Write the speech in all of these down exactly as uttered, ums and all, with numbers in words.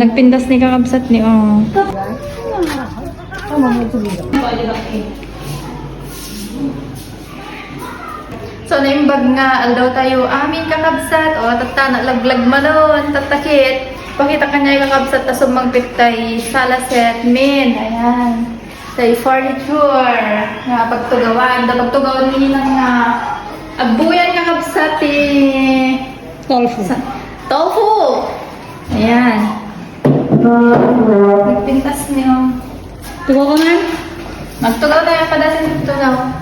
Nagpintas ni kakabsat ni, oh. So, naimbag nga aldaw tayo amin, kakabsat. O, tatta, nalaglag manon. Tatta, kit. Pakita ka niya, kakabsat, ta sumangpit tay sala set, min. Ayan. Tay furniture. Nga pagtugawan. Da pagtugawan ni nang nga agbuyan, kakabsat, eh. Tofu. Sa-, tofu! Ayan. Nagpintas niyo. Tugaw ka man? Magtugaw tayo, padasin tugaw.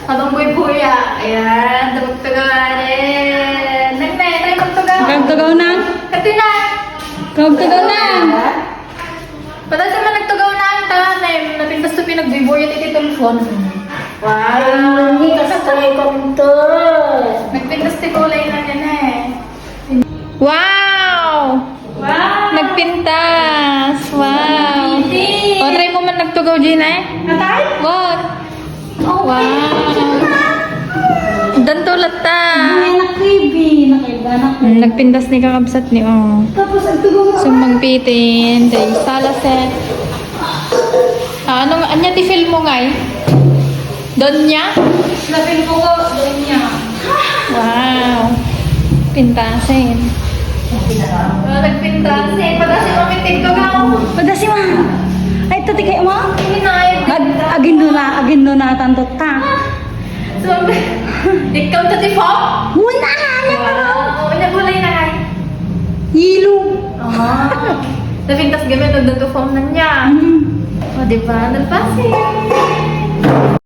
Habang buhay-buhay, ah. Ayan, tugtugaw na rin. Nagme, try magtugaw. Magtugaw na? Katina. Magtugaw na. Padasin man nagtugaw na, ta, na, napintas to pinagbibuyan iti telephone. Wow, hindi ka sa telephone to. Nagpintas ti kulay na niya na eh. Wow! Wow! Nagpintas! Wow! Pretty! O, try mo man nagtugaw, Gina, eh. Natay? What? Oh, wow! Danto latta! Ay, anak, baby. Nakaiba, anak. Mm, nagpintas ni kakabsat ni, oh. Tapos, ang tugaw mo. Sumangpitin, day, sala set. Ah, anong, anya ti film mo, ngay? Donya? Napin ko ko, Donya. Wow. Pintasin. Ah, nagpintasin. Padasi mo, may TikTok ako. Padasi mo. Ay, ito, tikay mo? Hindi na, ay, Ag-, agin doon na, agin doon na, tanto ta. So, ikaw to, Tifo? Wala, ano? Wow. Ano gulay na, ay? Yelo. Ah. Napintas kami, nagdagafam na niya. Mm. O, di ba? Nagpasig.